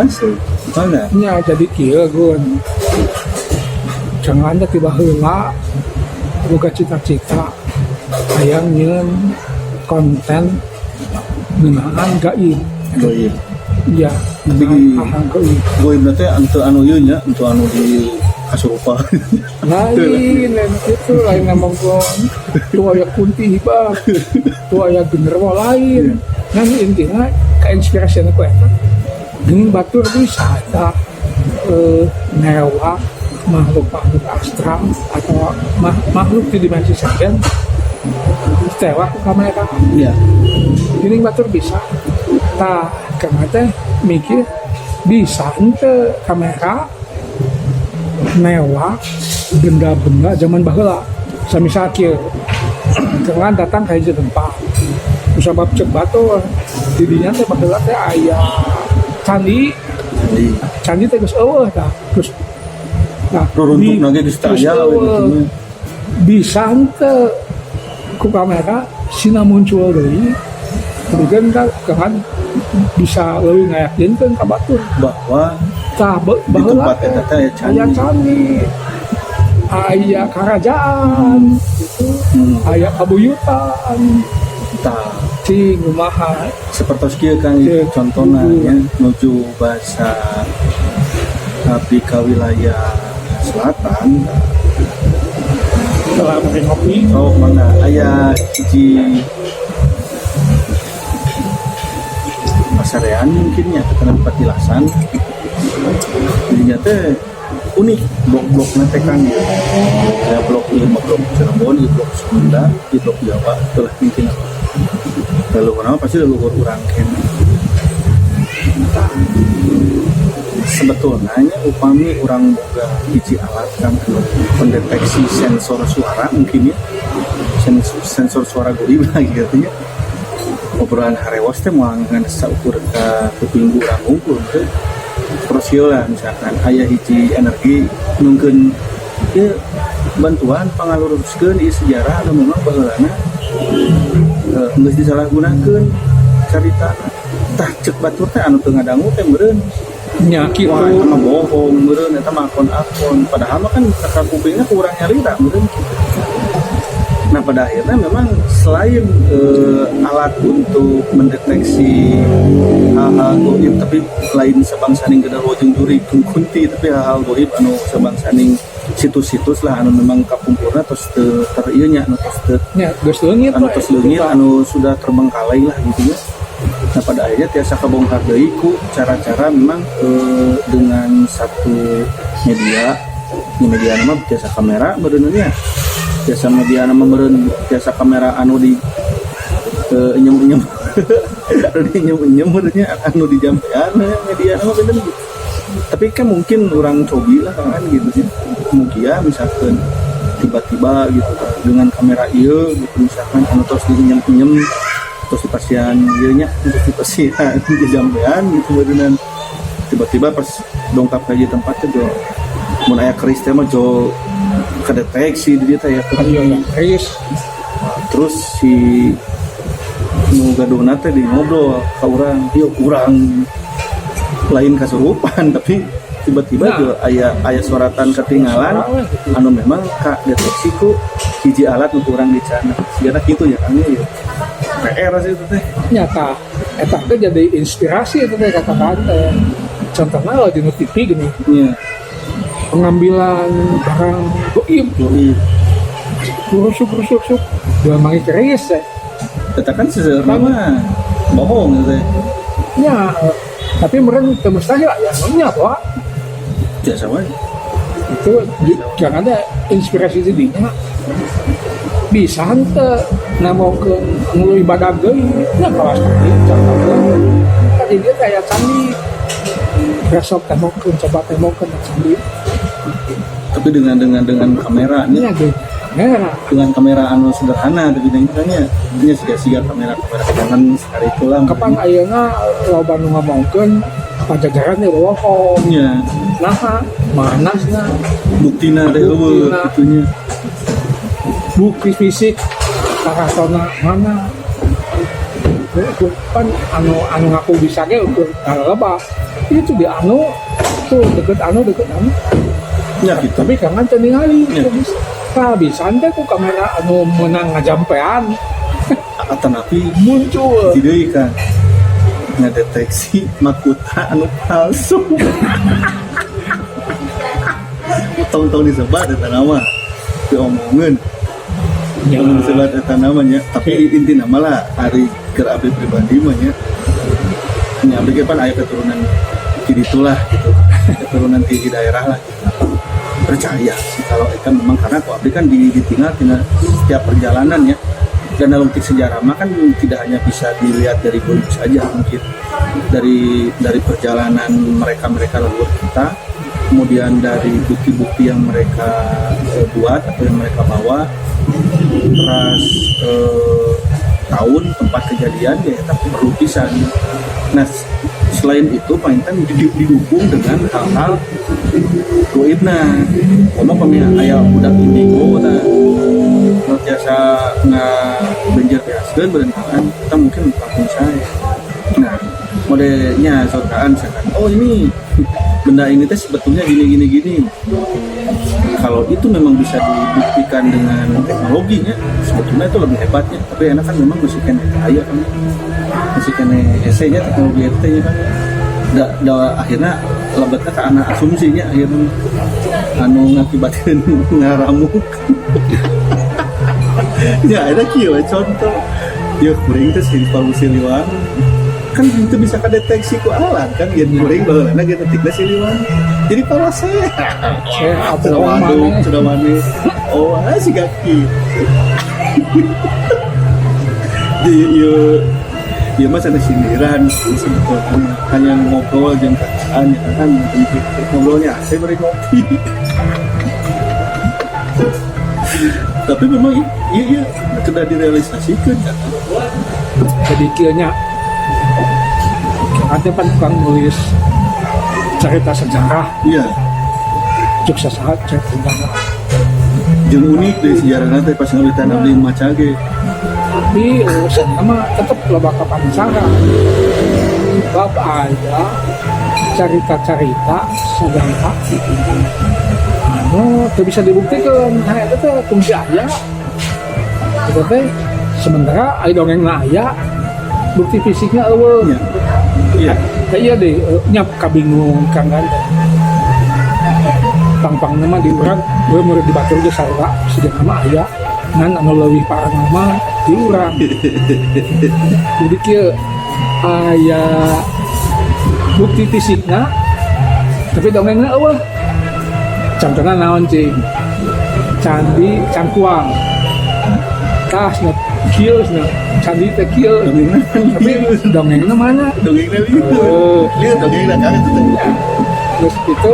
Asli. Mana? Nya, jadi kieu, Gun. Jangan tiba heula boga cita-cita hayang nyieun konten ngeunaan gaib. Goib. Iya, Tapi- ngeunaan hal gaib. Goib teh ente anu ieu nya, ente anu di kasurupan. Lain, lain itu, lain ngomong tuh aya kunti hibang, tuh aya genderuwo, lain. Nah, intinya keinspirasian aku eta. Geuning batur bisa eta newak makhluk-makhluk astral atau makhluk di dimensi sekian tewak ku kamera. Geuning batur bisa. Tah, karena teh mikir bisa ente kamera newak benda-benda zaman baheula. Samisal kieu. Jangan datang ka hiji tempat. Kusabab cek batur di dinya teh baheula teh aya candi, Jadi candi teh geus eueuh tah. Terus nah, ruruntuk nage geus teu geus aya we eueuh. gitu. Bisa henteu ku kamera sina muncul deui. Kemudian kan kan bisa leuwih ngayakinkeun ka batur Bahwa tah di baheula tempat eta teh aya aya candi. Candi, aya kerajaan gitu, aya kabuyutan. Tah, cing kumaha? Seperti kieu kan. Cek, contohna nuju. Nya nuju bahasa abdi ka wilayah selatan. Setelah pakai kopi. Oh, mana aya hiji pasarean mungkin ya, karena petilasan jadinya teh unik blok-blok teh kan ya. Aya blok ieu mah blok Cirebon, ieu blok Sunda, ieu blok Jawa, itulah mungkin leluhur nama pasti leluhur urang kene. Tah, sebetulnya nya upami urang boga hiji alat kan anu pendeteksi sensor suara mungkin ya, sensor, sensor suara goib lagi katanya, obrolan harewos teh moal ngan saukur ka kuping urang unggul teh. Terus ieu lah, misalkan aya hiji energi mungkin ya bantuan pangaluruskeun ieu sejarah anu memang baheulana geus disalahgunakeun carita. Tah, cek batur teh anu teu ngadangu teh meureun Nya kitu. Wah, eta mah bohong meureun, eta mah akon-akon, padahal mah kan ka kupingna kurang nyalira meureun gitu. Nah, pada akhirnya memang selain alat untuk mendeteksi hal-hal goib, tapi lain sabangsaning genderuwo jeung jurig kunti, tapi hal-hal goib anu sabangsaning situs-situs lah anu memang kapungkurna terus teu ter ieu nya, anu terus teu Nya geus leungit anu we. Terus leungit, anu sudah terbengkalai lah gitu ya. Nah, pada akhirnya tiasa kebongkar deui ku cara-cara memang dengan satu media. Ini media nama biasa kamera meureun nya, biasa media nama meureun biasa kamera anu di enyem-enyem, anu di enyem-enyem meureun nya, anu di jampean media nama benten gitu. Tapi kan mungkin orang cobi lah kan gitu sih mungkin ya, misalkan tiba-tiba gitu kan, dengan kamera iya gitu, misalkan anu terus diinyem-inyem, terus di pasian ieu nya, terus di pasian di jampean gitu meureunnan, tiba-tiba pas dongkap ka ieu tempat teh jo mun aya keris teh mah jo kedeteksi di dieu teh ya. Iya ya, keris. Terus si nu gaduhna teh di ngobrol ka urang, ieu urang lain kasurupan, tapi tiba-tiba Nah. juga aya aya soratan ketinggalan Suara we, gitu. Anu memang ka deteksi ku hiji alat untuk urang di sana sigana gitu ya kan ya, PR sih itu teh. Nyata eta teh jadi inspirasi itu teh, katakan teh contohnya lo di TV gini, pengambilan barang goib. Yoi. Kurusuk kurusuk kurusuk dua mangi keris teh. Eta kan sebenarnya mah bohong gitu teh. Ya, tapi meureun teu mustahil ya nya bahwa Biasa wae. Itu jangan ada inspirasi jadinya bisa henteu namokeun anu ibadah deui nya kawas tadi contohnya tadi dia kayak candi besok temokeun, coba temokeun candi. Tapi dengan kamera ini nya. Ada kamera. Dengan kamera anu sederhana, tapi dengan nya siga siga kamera kamera jangan sekali itulah. Kapan ayeuna loba nu ngomongkeun Pajajaran teh bohong. Nah, mana sih? Buktina teh eueuh. Buktina. Gitunya. Bukti fisik karatona mana? Ukur kan anu anu ngaku bisa ge ukur lebah. Itu di anu tuh deket anu, deket anu. Ya gitu. Tapi kangen teu ningali. Ya. Kehabisan teh ku kamera anu menang ngajampean. Atanapi muncul. Hiji deui kan ngadeteksi mahkota anu palsu. Tong-tong disebat eta nama, diomongin. Tong disebat eta namanya, tapi inti nama lah ari keur abdi pribadi mah nya. Nya abdi ge pan aya keturunan di itulah gitu, keturunan di daerah lah gitu. Percaya sih kalau itu memang, karena kok abdi kan ditinggal tinggal setiap perjalanan ya, dan dalam sejarah mah kan tidak hanya bisa dilihat dari buku saja, mungkin dari perjalanan mereka mereka leluhur kita, kemudian dari bukti-bukti yang mereka buat atau yang mereka bawa, terus tahun, tempat kejadian ya, tapi perlu pisan. Nah, selain itu panginten didukung dengan hal-hal goibna. Ngomong pami aya budak indigo tah nu tiasa ngabenjer beaskeun berentangan kita mungkin kampung saya. Nah, modelnya sotaan misalkan, oh, ini benda ini teh sebetulnya gini gini gini. Kalau itu memang bisa dibuktikan dengan teknologinya, sebetulnya itu lebih hebatnya. Tapi enak kan memang masih keneh aya kan, masih keneh hese nya teknologi itu nya kan da, da akhirnya lebetnya ke anak asumsinya, akhirnya anu ngakibatkan ngaramuk ya. Ada kieu we contoh ya, kuring teh simpang Siliwangi kan itu bisa kadeteksi ku alat kan, yen kuring baheulana ge detikna Siliwangi jadi parasea. Saya sudah apa waduk mana? Sudah mana, oh, ah, si kaki di ieu ieu mah sana sindiran sih sebetulnya, hanya ngobrol jeung kakaan ya kan, ngobrolnya saya beri ngopi. Tapi memang iya iya sudah direalisasikan kan. Jadi kieu nya, nanti pan tukang nulis cerita sejarah. Iya. Cuk sasaha cerita sejarah. Jeung unik deh sejarah teh pas ngawitan abdi maca ge. Tapi urusan mah tetep loba kapansaran, sebab ada cerita-cerita sejarah anu teu bisa dibuktikan. Nah, itu teh fungsi aya itu teh, sementara aya dongeng aya bukti fisiknya euweuh. Iya iya Kayak iya deh, nyap kabingung Kang Ganda. Pang-pang nama di urang, gue murid di batur ge sarua, sejarah mah aya, ngan anu leuwih parah mah di urang. Jadi kieu, aya bukti fisikna, tapi dongengna euweuh. Contohna naon cing? Candi Cangkuang. Tah cenah kieu cenah, candi teh kieu. Dongengna. Tapi dongengna mana? Dongengna lieur. Oh. Lieur dongengna kan itu teh. Terus itu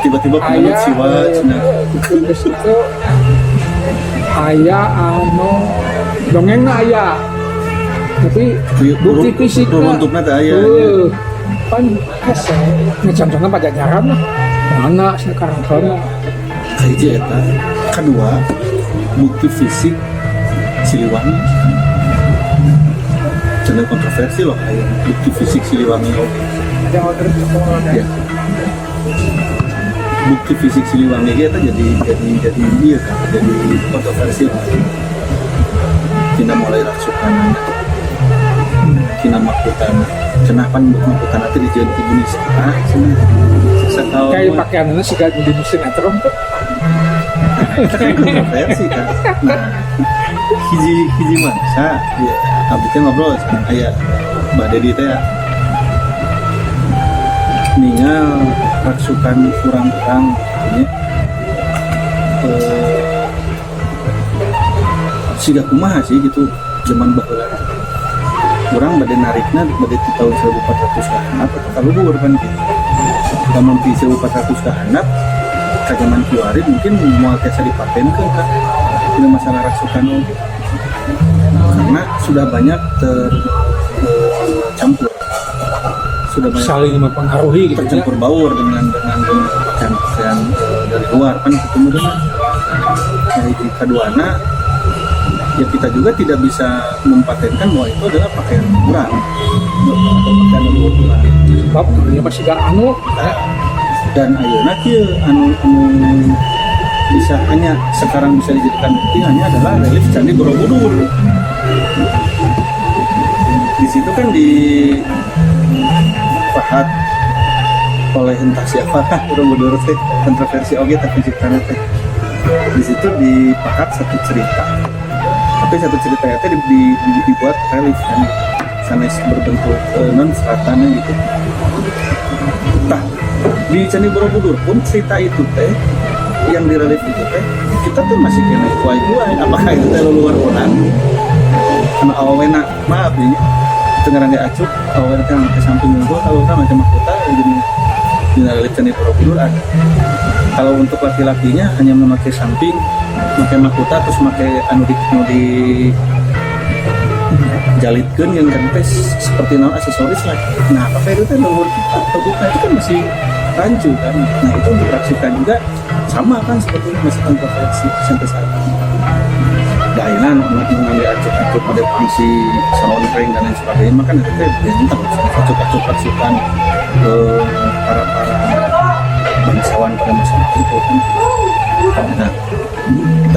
tiba-tiba penganut aya Siwa cenah. Terus itu aya anu dongengna aya, tapi bukti fisikna runtukna teh aya. Pan hese nya, contohna Pajajaran lah, mana sekarang kana. Kahiji eta, kedua bukti fisik Siliwangi cenah kontroversi loh, kayak bukti fisik Siliwangi oke. Ya, bukti fisik Siliwangi ge eta jadi iya kan, jadi kontroversi lah. Tina mulai raksukan, tina mahkotana cenah, pan mahkotana teh dijieun ku Buni ah cenah sakal. Kayak pakaiannya sih di sinetron tuh. Itu kan kontroversi kan. Nah, hiji hiji mangsa ya, abdi teh ngobrol sekarang aya Mbak Dedi teh ya, ningal raksukan kurang-kurang gitu nya, siga kumaha sih gitu zaman baheula. Urang bade narikna bade di tahun 1400 ka handap atau ka luhur kan gitu. Lamun di 1400 ka handap ka zaman kiwari mungkin moal tiasa dipatenkeun kan dina masalah raksukan oge, karena sudah banyak tercampur, sudah banyak saling mempengaruhi gitu ya. Tercampur baur dengan pakaian-pakaian dari luar kan gitu meureun. Nah, hiji kaduana Ya, kita juga tidak bisa mempatenkan bahwa itu adalah pakaian urang atau pakaian leluhur urang. Sebab dia masih gak anu. Nah, dan ayeuna kieu, anu anu bisa hanya sekarang bisa dijadikan bukti hanya adalah relief Candi Borobudur. Di situ kan dipahat oleh entah siapa, Borobudur teh kontroversi oge, tapi penciptanya teh di situ dipahat satu cerita, tapi satu cerita itu dibuat relief kan, sanes berbentuk non seratannya gitu. Nah, di Candi Borobudur pun cerita itu teh yang di relief itu teh kita tuh masih kena kuai-kuai apakah itu teh leluhur urang anu awena, maaf ya, itu ngaran dia acuk, awena teh make samping unggul, kalau kan macam mahkota. Jadi di relief Candi Borobudur ada, kalau untuk laki-lakinya hanya memakai samping, memakai mahkota, terus memakai anu di jalitkeun yang kan teh seperti naon, aksesoris lah. Nah, apakah itu teh leluhur kita atau bukan, itu kan masih rancu kan. Nah, itu untuk racikan juga sama kan, sebetulnya masih kontroversi sampai saat ini. Daerah nu mengambil acuk-acuk pada fungsi salontreng dan lain sebagainya, maka itu teh benten acuk-acuk racikan ke para para bangsawan pada masa itu kan. Nah,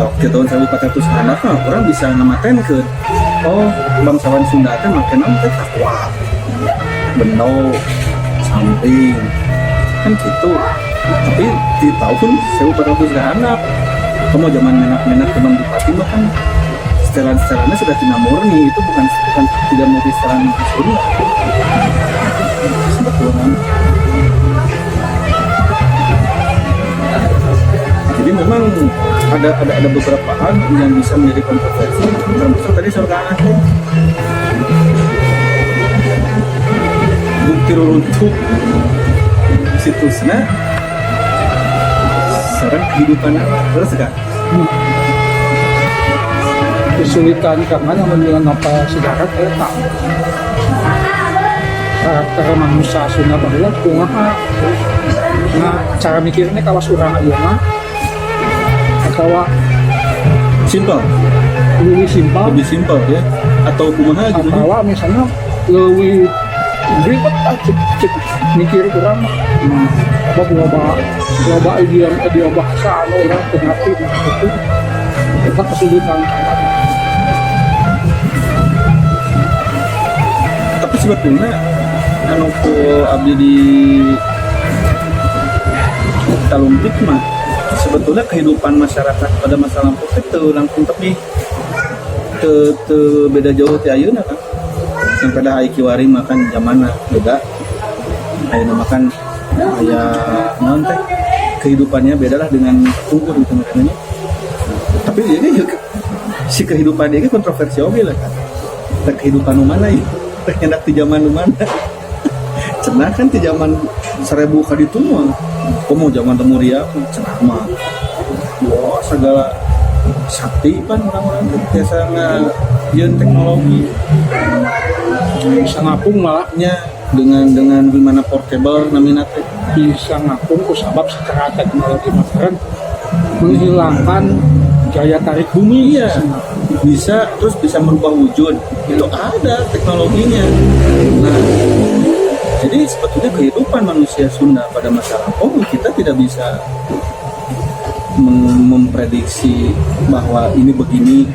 waktu tahun 1400 handap mah urang bisa ngamatenkeun, oh, bangsawan Sunda teh make naon teh, takwa, bendo, samping, kan gitu. Tapi di tahun 1400 handap, kamu zaman menak-menak, zaman bupati, bahkan setelan-setelannya sudah tidak murni itu, bukan bukan tidak murni setelan Sunda sebetulnya. Jadi memang ada beberapa hal yang bisa menjadi kontroversi, termasuk tadi soal teh bukti runtuh situsnya sareng kehidupan terus kan. Kesulitan karena dengan novel sejarah eta karakter manusia Sunda baheula kumaha. Nah, cara mikirnya kawas urang ayeuna atau simple. Lebih simpel. Lebih simpel ya, atau kumaha gitu. Atau misalnya lebih ribet ah, cek, cek mikir urang mah. Loba loba loba idiom idiom bahasa anu urang teu ngerti. Nah, itu eta kesulitan kan. Tapi sebetulnya anu ku abdi di talumpik mah sebetulnya kehidupan masyarakat pada masa lampau itu langsung tapi teu teu beda jauh ti ayeuna kan. Yang pada ai kiwari makan zamanna beda, ayeuna makan aya naon teh, kehidupannya beda lah dengan tunggu gitu makanya. Tapi ini si kehidupan ini kontroversi oge lah kan. Teh kehidupan nu mana ya, teh nyendak di zaman nu mana? Cenah kan di zaman 1000 ka ditu mah, komo zaman Lemuria cenah mah, wah, segala sakti pan orang-orang teh biasa ngajieun teknologi. Bisa ngapung malah. Nya, dengan gimana, portable namina teh. Bisa ngapung ku sabab secara teknologi modern menghilangkan gaya tarik bumi. Iya, bisa, terus bisa merubah wujud, itu ada teknologinya. Nah, jadi sebetulnya kehidupan manusia Sunda pada masa lampau kita tidak bisa memprediksi bahwa ini begini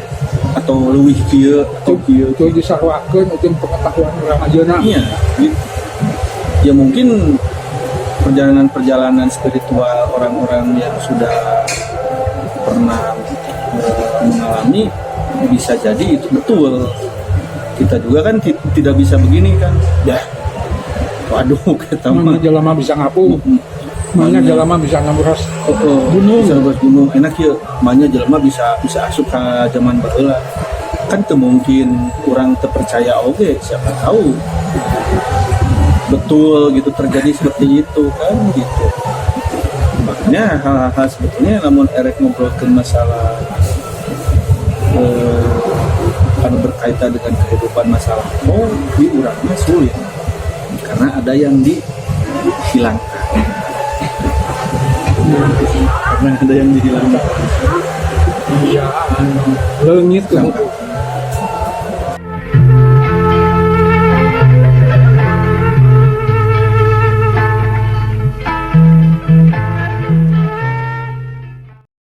atau leuwih kieu atau kieu. Itu disaruakeun itu pengetahuan urang ayeuna. Iya gitu. Ya, mungkin perjalanan-perjalanan spiritual orang-orang yang sudah pernah mengalami bisa jadi itu betul. Kita juga kan tidak bisa begini kan ya, waduh, kita mah. Mana jelema bisa ngapung, mana jelema bisa ngabras Oh, gunung. Bisa ngabras gunung enak ya, mana jelema bisa bisa asup ke zaman baheula kan teu mungkin. Kurang terpercaya oke, siapa tahu betul gitu terjadi seperti itu kan gitu. Makanya hal-hal sebetulnya lamun erek ngobrolkeun masalah anu berkaitan dengan kehidupan masa lampau di urangnya sulit karena ada yang dihilangkan, karena ada yang dihilangkan. Ya, anu Leungit tuh.